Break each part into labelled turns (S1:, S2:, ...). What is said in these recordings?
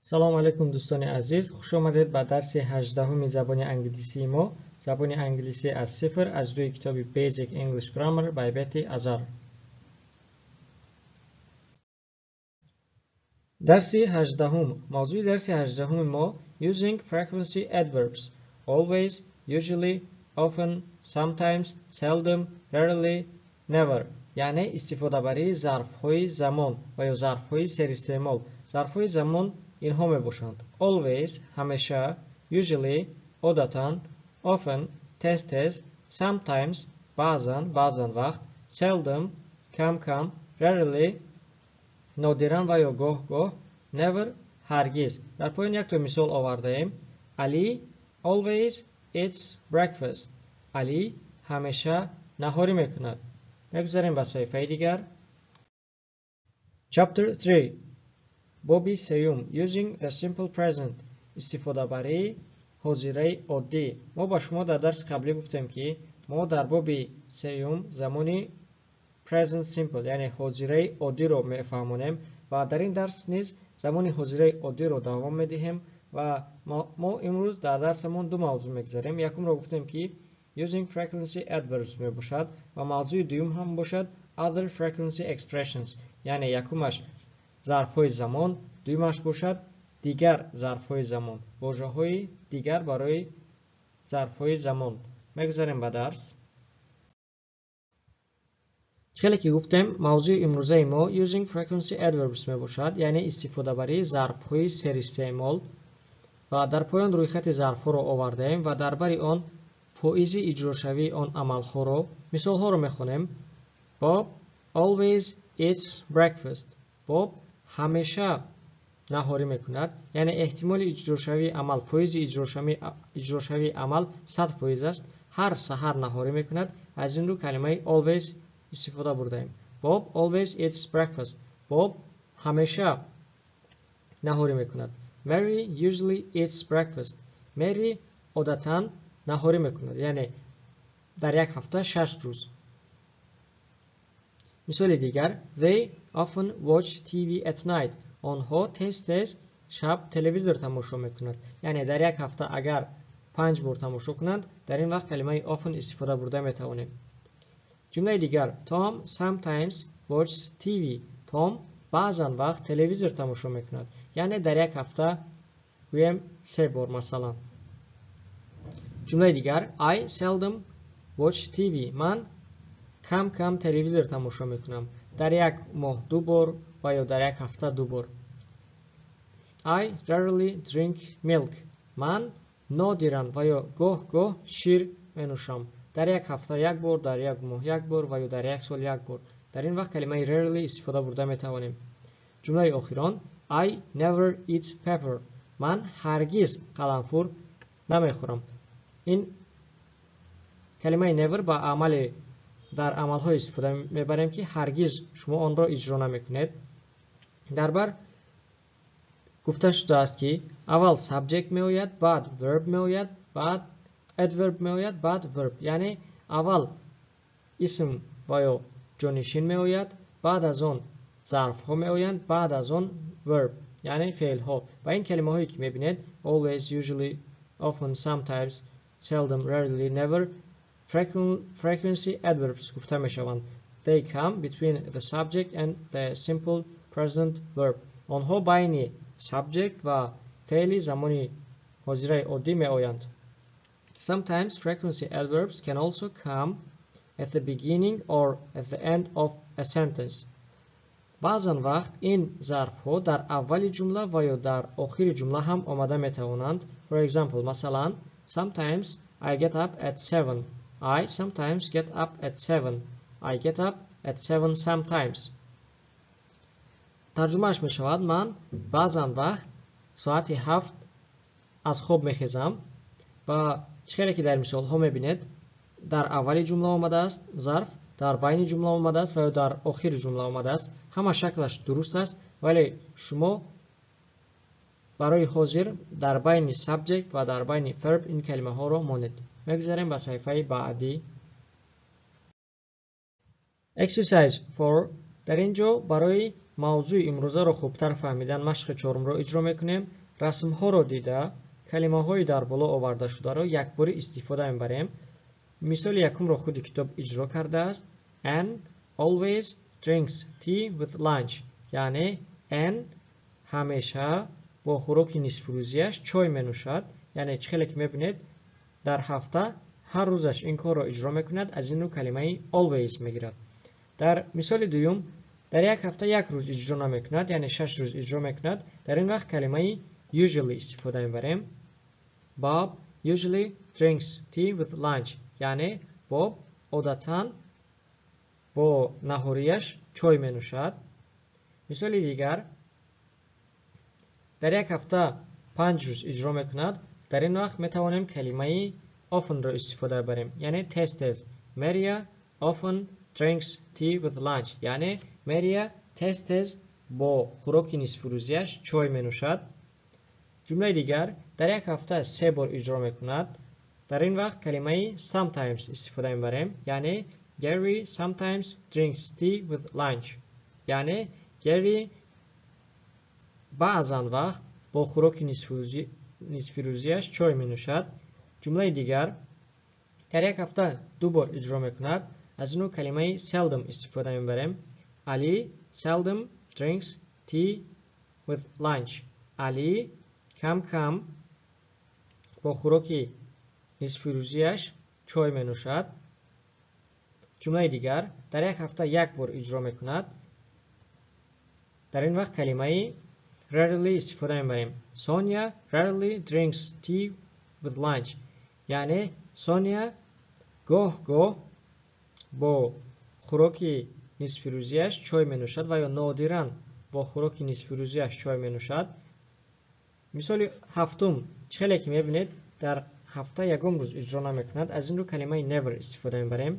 S1: Салом алейкум, дӯстони азиз, хуш омадед ба дарси 18-уми забони англисии мо, забони англисӣ аз сифр, аз рӯи китоби Basic English Grammar by Betty Azar. Дарси 18-ум. Мавзӯи дарси 18-уми мо Using Frequency Adverbs: Always, Usually, Often, Sometimes, Seldom, Rarely, Never. Яъне истифодабарии зарфҳои замон ва ё зарфҳои серистеъмол. Зарфҳои замон инҳо мебошанд: always ҳамеша, usually одатан, often тез-тез, sometimes баъзан, баъзан вақт, seldom кам-кам, rarely нодиран ва ё гоҳ-гоҳ, never ҳаргиз. Дар поён якто мисол овардаем. Али always eats breakfast. Али ҳамеша наҳорӣ мекунад. Мегузарем ба саҳифаи дигар. Chapter 3. Боби сеюм. Using the simple present. Истифодабарии ҳозираи оддӣ. Мо ба шумо дар дарси қаблӣ гуфтем, ки мо дар боби сеюм замони present simple, яъне ҳозираи оддиро мефаҳмонем ва дар ин дарс низ замони ҳозираи оддиро давом медиҳем ва мо имрӯз дар дарсамон ду мавзӯъ мегузарем. Якумро гуфтем, ки using frequency adverbs мебошад ва мавзӯи дуюм ҳам бошад other frequency expressions, яъне якумаш зарфҳои замон, дуюмаш бошад дигар зарфҳои замон, вожаҳои дигар барои зарфҳои замон. Мегузарем ба дарс. Хеле ки гуфтем, мавзӯи имрӯзаи мо using frequency adverbs мебошад, яъне истифодабарии зарфҳои серистеъмол ва дар поён рӯйхати зарфҳоро овардаем ва дар бари он фоизи иҷрошавии он амалҳоро, мисолҳоро мехонем. Bob always eats breakfast. Боб ҳамеша наҳорӣ мекунад, яъне эҳтимоли иҷрошавии амал, фоизи иҷрошавии амал 100% аст. Ҳар саҳар наҳорӣ мекунад, аз ин рӯ калимаи always истифода бурдаем. Bob always eats breakfast. Боб ҳамеша наҳорӣ мекунад. Mary usually eats breakfast. Mary одатан наҳорӣ мекунад, яъне дар як ҳафта 6 рӯз. Мисоли дигар: They often watch TV at night. Онҳо тез-тез шаб телевизор тамошо мекунанд. Яъне дар як ҳафта агар 5 бор тамошо кунанд, дар ин вақт калимаи often истифода бурда метавонем. Ҷумлаи дигар: Tom sometimes watches TV. Том баъзан вақт телевизор тамошо мекунад. Яъне дар як ҳафта гӯем 3 бор масалан. Ҷумлаи дигар: I seldom watch TV. Ман кам-кам телевизор тамошо мекунам. Дар як моҳ 2 бор ва ё дар як ҳафта 2 бор. I rarely drink milk. Ман нодиран ва ё гоҳ-гоҳ шир менӯшам. Дар як ҳафта 1 бор, дар як моҳ 1 бор ва ё дар як сол 1 бор. Дар ин вақт калимаи rarely истифода бурда метавонем. Ҷумлаи охирон: I never eat pepper. Ман ҳаргиз қаламфур намехӯрам. Ин калимаи never ба амали дар амалҳо истифода мебарем, ки ҳаргиз шумо онро иҷро намекунед. Дар бар гуфта шудааст, ки аввал subject меояд, баъд verb меояд, баъд adverb меояд, баъд verb. Яъне аввал исм ва ё ҷонишин меояд, баъд аз он зарфҳо меоянд, баъд аз он verb, яъне феълҳо. Ва ин калимаҳое ки мебинед always, usually, often, sometimes, seldom, rarely, never frequency adverbs гуфта мешаванд. They come between the subject and the simple present verb. Онҳо байни subject ва феъли замони ҳозираи оддӣ меоянд. Sometimes frequency adverbs can also come at the beginning or at the end of a sentence. Баъзан вақт ин зарфҳо дар аввали ҷумла ва ё дар охири ҷумла ҳам омада метавонанд. For example, масалан, sometimes I get up at 7. I sometimes get up at 7. I get up at 7 sometimes. Тарҷумааш мешавад: ман баъзан вақт соати 7 аз хоб мехезам. Ва чӣ хеле ки дар мисолҳо мебинед, дар аввали ҷумла омадааст зарф, дар байни ҷумла омадааст ва ё дар охири ҷумла омадааст. Ҳама шаклаш дуруст аст, вале шумо барои ҳозир дар байни subject ва дар байни verb ин калимаҳоро монед. Мегузарем ба саҳифаи баъдӣ. Exercise 4. Дар ин ҷо барои Мавзӯи имрӯзаро хубтар фаҳмидан машқи чорумро иҷро мекунем. Расмҳоро дида, калимаҳои дар боло овардашударо якборӣ истифода мебарем. Мисоли якумро худи китоб иҷро кардааст. Ann always drinks tea with lunch. Яъне Ann ҳамеша бо хӯроки нисфирӯзияш чой менӯшад. Яъне чӣ хеле ки мебинед, дар ҳафта ҳар рӯзаш ин корро иҷро мекунад, аз ин рӯ калимаи always мегирад. Дар мисоли дуюм дар як ҳафта як рӯз иҷро намекунад, яъне 6 рӯз иҷро мекунад. Дар ин вақт калимаи usually истифода мебарем. Bob usually drinks tea with lunch. Яъне Боб одатан бо наҳорияш чой менӯшад. Мисоли дигар дар як ҳафта 5 рӯз иҷро мекунад. Дар ин вақт метавонем калимаи often-ро истифода барем. Яъне тез-тез. Maria often drinks tea with lunch. Яъне Maria тез-тез бо хӯроки нисфирӯзияш чой менӯшад. Ҷумлаи дигар дар як ҳафта 3 бор иҷро мекунад. Дар ин вақт калимаи sometimes истифода мебарем. Яъне Gary sometimes drinks tea with lunch. Яъне Gary баъзан вақт бо хӯроки нисфирӯзияш чой менӯшад. Ҷумлаи дигар дар як ҳафта 2 бор иҷро мекунад. Аз ин рӯ калимаи seldom истифода мебарем. Ali seldom drinks tea with lunch. Али кам-кам бо хӯроки нисфирӯзияш чой менӯшад. Ҷумлаи дигар дар як ҳафта 1 бор иҷро мекунад. Дар ин вақт калимаи rarely истифода мебарем. Sonia rarely drinks tea with lunch. Яъне Соня гоҳ-гоҳ бо хӯроки нисфирӯзияш чой менӯшад ва ё нодиран бо хӯроки нисфирӯзияш чой менӯшад. Мисоли ҳафтум чӣ хеле ки мебинед, дар ҳафта ягон рӯз иҷро намекунад. Аз ин рӯ калимаи never истифода мебарем.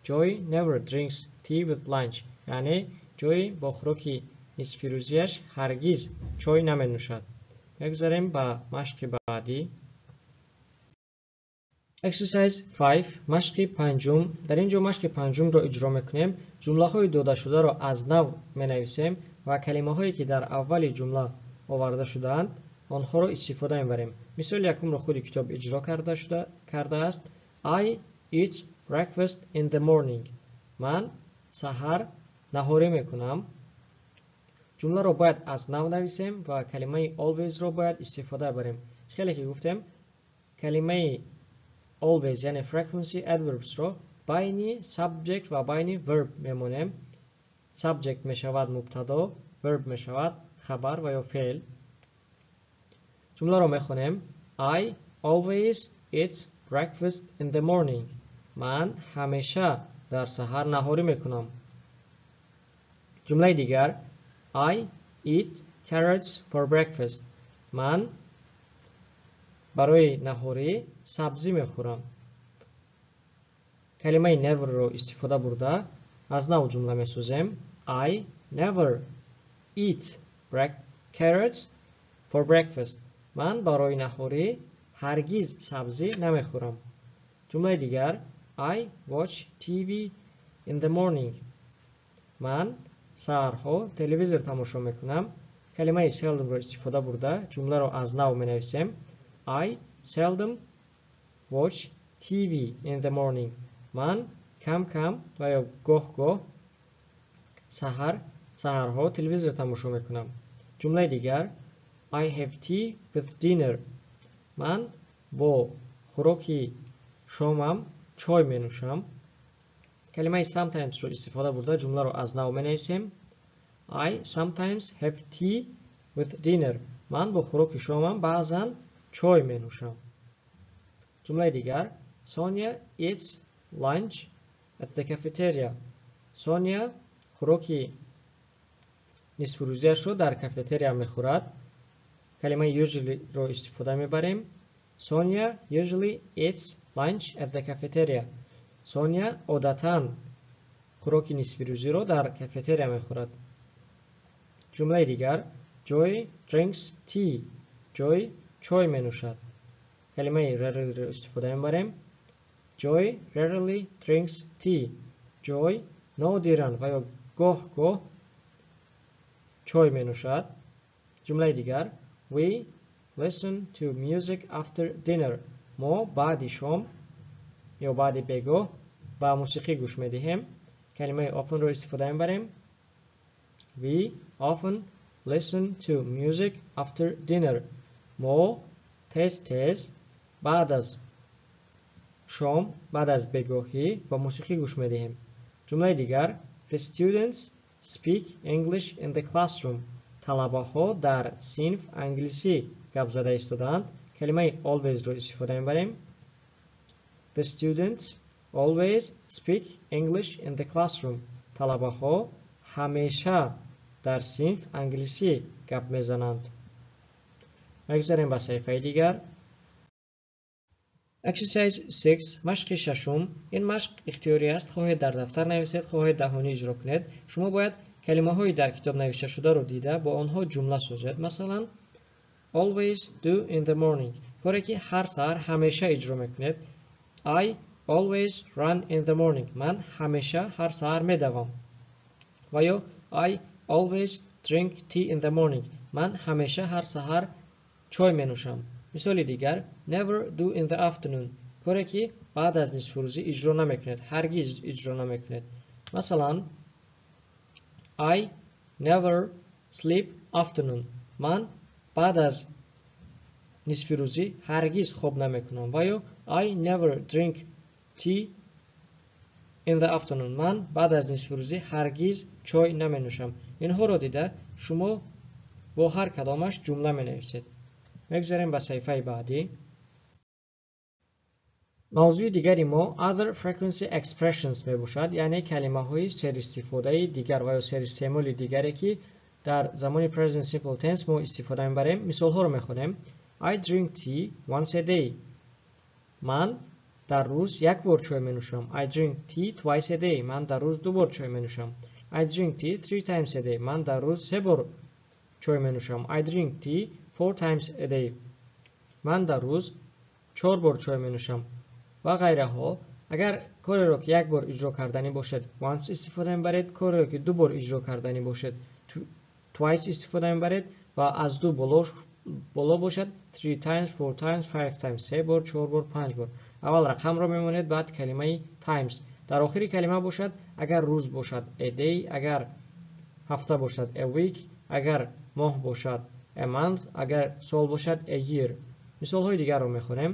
S1: Joy never drinks tea with lunch. Яъне Joy бо хӯроки нисфирӯзияш ҳаргиз чой наменӯшад. Мегузарем ба машқи баъдӣ. Exercise 5, машқи панҷум. Дар ин ҷо машқи панҷумро иҷро мекунем. Ҷумлаҳои додашударо аз нав менависем ва калимаҳое ки дар аввали ҷумла оварда шудаанд, онҳоро истифода мебарем. Мисоли якумро худи китоб иҷро кардааст. I eat breakfast in the morning. Ман саҳар наҳорӣ мекунам. Ҷумларо бояд аз нав нависем ва калимаи always-ро бояд истифода барем. Чӣ хеле ки гуфтем, калимаи always яъне frequency adverbs-ро байни subject ва байни verb мемонем. Subject мешавад мубтадо, verb мешавад хабар ва ё феъл. Ҷумларо мехонем. I always eat breakfast in the morning. Ман ҳамеша дар саҳар наҳорӣ мекунам. Ҷумлаи дигар I eat carrots for breakfast. Ман барои наҳорӣ сабзӣ мехӯрам. Калимаи never-ро истифода бурда аз нав ҷумла месозем. I never eat carrots for breakfast. Ман барои наҳорӣ ҳаргиз сабзӣ намехӯрам. Ҷумлаи дигар I watch TV in the morning. Ман саҳарҳо телевизор тамошо мекунам. Калимаи seldom-ро истифода бурда ҷумларо аз нав менависем. I seldom watch TV in the morning. Ман кам-кам ва ё гоҳ-гоҳ саҳарҳо телевизор тамошо мекунам. Ҷумлаи дигар I have tea with dinner. Ман бо хӯроки шомам чой менӯшам. Калимаи sometimes-ро истифода бурда ҷумларо аз нав менависем. I sometimes have tea with dinner. Ман бо хӯроки шомам баъзан чой менӯшам. Ҷумлаи дигар Sonia eats lunch at the cafeteria. Соня хӯроки нисфирӯзияшро дар кафетерия мехӯрад. Калимаи usually-ро истифода мебарем. Sonia usually eats lunch at the cafeteria. Соня одатан хӯроки нисфирӯзиро дар кафетерия мехӯрад. Ҷумлаи дигар Joy drinks tea. Joy чой менӯшад. Калимаи rarely-ро истифода мебарем. Joy rarely drinks tea. Joy нодиран ва ё гоҳ-гоҳ чой менӯшад. Ҷумлаи дигар: We listen to music after dinner. Мо баъди шом ё баъди бегоҳ ба мусиқӣ гӯш медиҳем. Калимаи often-ро истифода мебарем. We often listen to music after dinner. Мо тез-тез баъд аз шом, баъд аз бегоҳӣ ба мусиқӣ гӯш медиҳем. Ҷумлаи дигар: The students speak English in the classroom. Талабаҳо дар синф англисӣ гап зада истодаанд. Калимаи always-ро истифода мебарем. The students always speak English in the classroom. Талабаҳо ҳамеша дар синф англисӣ гап мезананд. Мегузарем ба саҳифаи дигар. Exercise 6, машқи шашум. Ин машқ ихтиёрӣ аст. Хоҳед дар дафтар нависед, хоҳед даҳонӣ иҷро кунед. Шумо бояд калимаҳои дар китоб навишташударо дида, бо онҳо ҷумла созед. Масалан, always do in the morning. Коре ки ҳар саҳар ҳамеша иҷро мекунед. I always run in the morning. Ман ҳамеша ҳар саҳар медавам. Ва ё I always drink tea in the morning. Ман ҳамеша ҳар саҳар чой менӯшам. Мисоли дигар: never do in the afternoon. Коре ки баъд аз нисфирӯзӣ иҷро намекунед, ҳаргиз иҷро намекунед. Масалан, I never sleep afternoon. Ман баъд аз нисфирӯзӣ ҳаргиз хоб намекунам. Ва ё I never drink tea in the afternoon. Ман баъд аз нисфирӯзӣ ҳаргиз чой наменӯшам. Инҳоро дида, шумо бо ҳар кадомаш ҷумла менависед. Мегузарем ба саҳифаи баъдӣ. Мавзӯи дигари мо other frequency expressions мебошад, яъне калимаҳои серистифодаи дигар ва ё серистеъмоли дигаре, ки дар замони present simple tense мо истифода мебарем. Мисолҳоро мехонем. I drink tea once a day. Ман дар рӯз як бор чой менӯшам. I drink tea twice a day. Ман дар рӯз ду бор чой менӯшам. I drink tea three times a day. Ман дар рӯз се бор чой менӯшам. I drink tea four times a day. Ман дар рӯз чор бор чой менӯшам ва ғайраҳо. Агар кореро ки як бор иҷро карданӣ бошад, once истифода мебаред, кореро ки ду бор иҷро карданӣ бошад, twice истифода мебаред ва аз ду боло бошад, three times, four times, five times, се бор, чор бор, панҷ бор. Аввал рақамро мемонед, баъд калимаи times. Дар охири калима бошад, агар рӯз бошад, a day, агар ҳафта бошад, a week, агар моҳ бошад, a month, агар сол бошад, a year. Мисолҳои дигарро мехонем.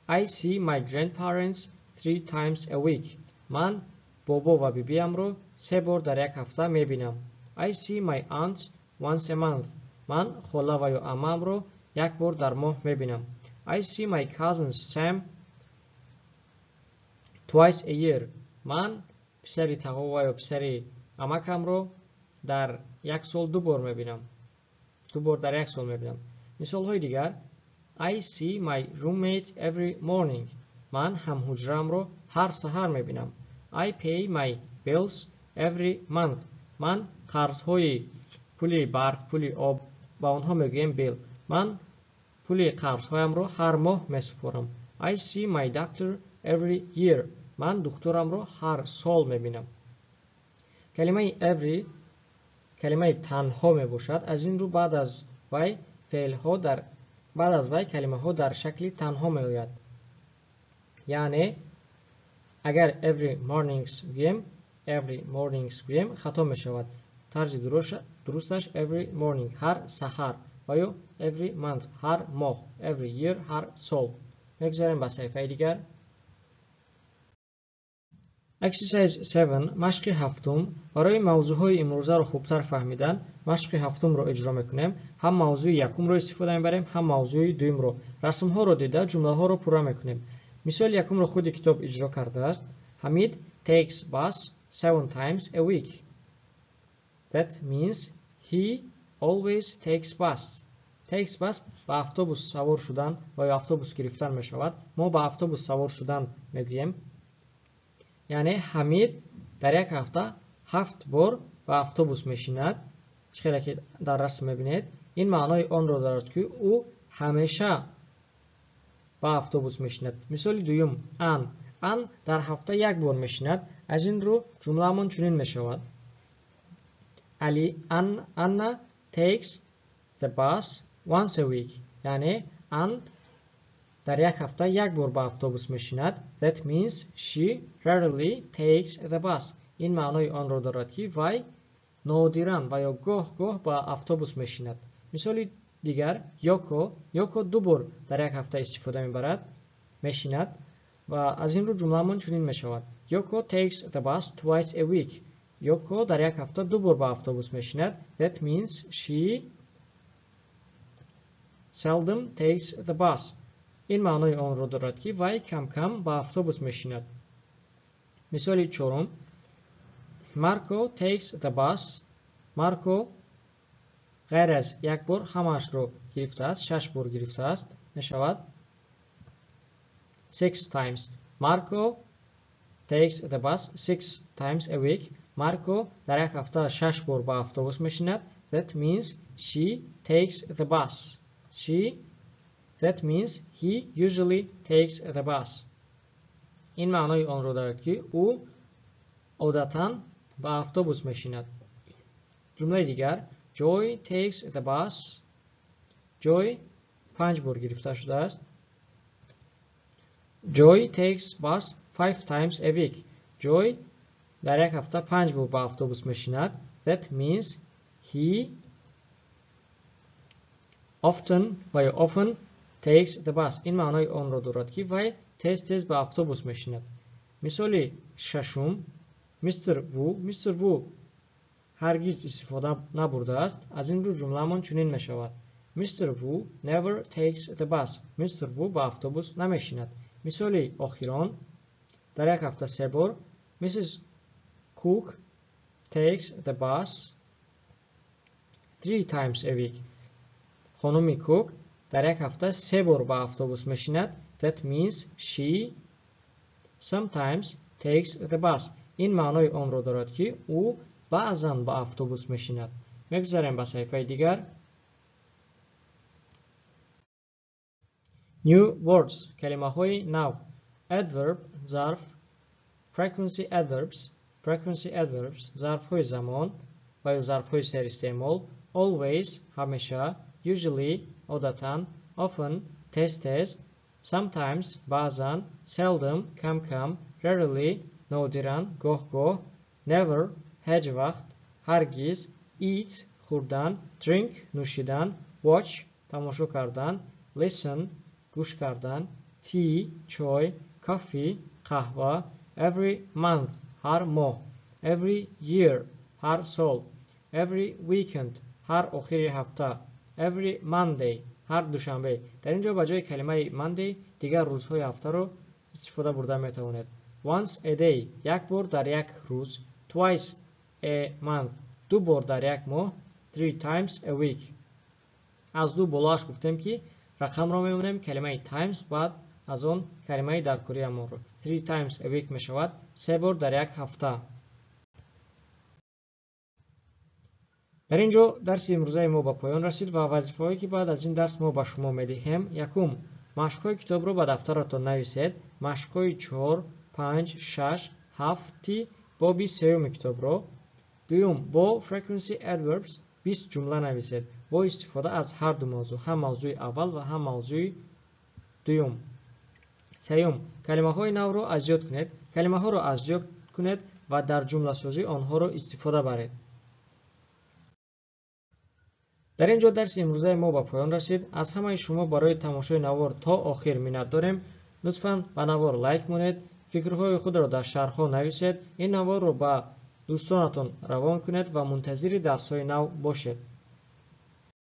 S1: I see my grandparents three times a week. Ман бобо ва бибиамро се бор дар як ҳафта мебинам. I see my aunt once a month. Ман хола ва ё аммаамро як бор дар моҳ мебинам. I see my cousin Sam twice a year. Ман писари тағо ва ё писари амакамро дар як сол ду бор мебинам. Ду бор дар як сол мебинам. Мисолҳои дигар: I see my roommate every morning. Ман ҳамҳуҷраамро ҳар саҳар мебинам. I pay my bills every month. Ман қарзҳои пули барқ, пули об, ба онҳо мегӯем bill. Ман пули қарзҳоямро ҳар моҳ месупорам. I see my doctor every year. Ман духтурамро ҳар сол мебинам. Калимаи every калимаи танҳо мебошад. Аз ин рӯ баъд аз вай феълҳо дар баъд аз вай калимаҳо дар шакли танҳо меояд. Яъне агар every mornings гӯем, every mornings гӯем, хато мешавад. Тарзи дурусташ every morning, ҳар саҳар, ва ё every month, ҳар моҳ, every year, ҳар сол. Мегузарем ба саҳифаи дигар. Exercise 7, машқи ҳафтум. Барои мавзӯъҳои имрӯзаро хубтар фаҳмидан, машқи ҳафтумро иҷро мекунем. Ҳам мавзӯи якумро истифода мебарем, ҳам мавзӯи дуюмро. Расмҳоро дида, ҷумлаҳоро пурра мекунем. Мисоли якумро худи китоб иҷро кардааст. Ҳамид takes bus seven times a week. That means he always takes bus. Takes bus ба автобус савор шудан ва ё автобус гирифтан мешавад. Мо ба автобус савор шудан мегӯем. Яъне Ҳамид дар як ҳафта ҳафт бор ба автобус мешинад. Чӣ хеле ки дар расм мебинед, ин маънои онро дорад, ки ӯ ҳамеша ба автобус мешинад. Мисоли дуюм: Ан. Ан дар ҳафта як бор мешинад. Аз ин рӯ ҷумлаамон чунин мешавад: Anna takes the bus once a week. Яъне Ан дар як ҳафта як бор ба автобус мешинад. That means she rarely takes the bus. Ин маънои онро дорад, ки вай нодиран ва ё гоҳ-гоҳ ба автобус мешинад. Мисоли дигар Йоко. Йоко ду бор дар як ҳафта истифода мебарад, мешинад ва аз ин рӯ ҷумлаамон чунин мешавад: Йоко takes the bus twice a week. Йоко дар як ҳафта ду бор ба автобус мешинад. That means she seldom takes the bus. Ин маънои онро дорад, ки вай кам-кам ба автобус мешинад. Мисоли чорум: Марко takes the bus. Марко ғайр аз як бор ҳамаашро гирифтааст, 6 бор гирифтааст, мешавад 6 times. Marco takes the bus 6 times a week. Марко дар як ҳафта 6 бор ба автобус мешинад. That means she takes the bus. She That means he usually takes the bus. Ин маънои онро дорад, ки ӯ одатан ба автобус мешинад. Ҷумлаи дигар: Joy takes the bus. Joy 5 бор гирифта шудааст. Joy takes bus 5 times a week. Joy дар як ҳафта 5 бор ба автобус мешинад. That means he often ва ё often takes the bus. Ин маънои онро дорад, ки вай тез-тез ба автобус мешинад. Мисоли шашум: Мистер Ву. Мистер Ву ҳаргиз истифода набурдааст. Аз ин рӯ ҷумлаамон чунин мешавад: Мистер Ву never takes the bus. Мистер Ву ба автобус намешинад. Мисоли охирон: дар як ҳафта се бор Mrs. Cook takes the bus 3 times a week. Хонуми Кук дар як ҳафта се бор ба автобус мешинад. That means she sometimes takes the bus. Ин маънои онро дорад, ки ӯ баъзан ба автобус мешинад. Мегузарем ба саҳифаи дигар. New words, калимаҳои нав. Adverb, зарф. Frequency adverbs, frequency adverbs, зарфҳои замон ва ё зарфҳои серистеъмол. Always, ҳамеша. Usually, одатан. Often, тез-тез. Sometimes, баъзан. Seldom, кам-кам. Rarely, нодиран, гоҳ-гоҳ. Never, ҳеҷ вақт, ҳаргиз. Eat, хӯрдан. Drink, нӯшидан. Watch, тамошо кардан. Listen, гӯш кардан. Tea, чой. Coffee, қаҳва. Every month, ҳар моҳ. Every year, ҳар сол. Every weekend, ҳар охири ҳафта. Every Monday, ҳар душанбе. Дар ин ҷо ба ҷои калимаи Monday дигар рӯзҳои ҳафтаро истифода бурда метавонед. Once a day, як бор дар як рӯз. Twice a month, ду бор дар як моҳ. 3 times a week. Аз ду болоаш гуфтем, ки рақамро мемонем, калимаи times, баъд аз он калимаи даркориамонро. 3 times a week мешавад се бор дар як ҳафта. Дар ин ҷо дарси имрӯзаи мо ба поён расид ва вазифаҳое, ки баъд аз ин дарс мо ба шумо медиҳем: якум, машқҳои китобро ба дафтаратон нависед, машқҳои 4, 5, 6, 7 боби сеюми китобро. Дуюм, бо frequency adverbs 20 ҷумла нависед бо истифода аз ҳар ду мавзӯъ, ҳам мавзӯи аввал ва ҳам мавзӯи дуюм. Сеюм, калимаҳои навро аз ёд кунед, калимаҳоро аз ёд кунед ва дар ҷумласозӣ онҳоро истифода баред. Дар ин ҷо дарси имрӯзаи мо ба поён расид. Аз ҳамаи шумо барои тамошои навор то охир миннат дорем. Лутфан ба навор лайк монед, фикрҳои худро дар шарҳҳо нависед, ин наворро ба дӯстонатон равон кунед ва мунтазири дарсҳои нав бошед.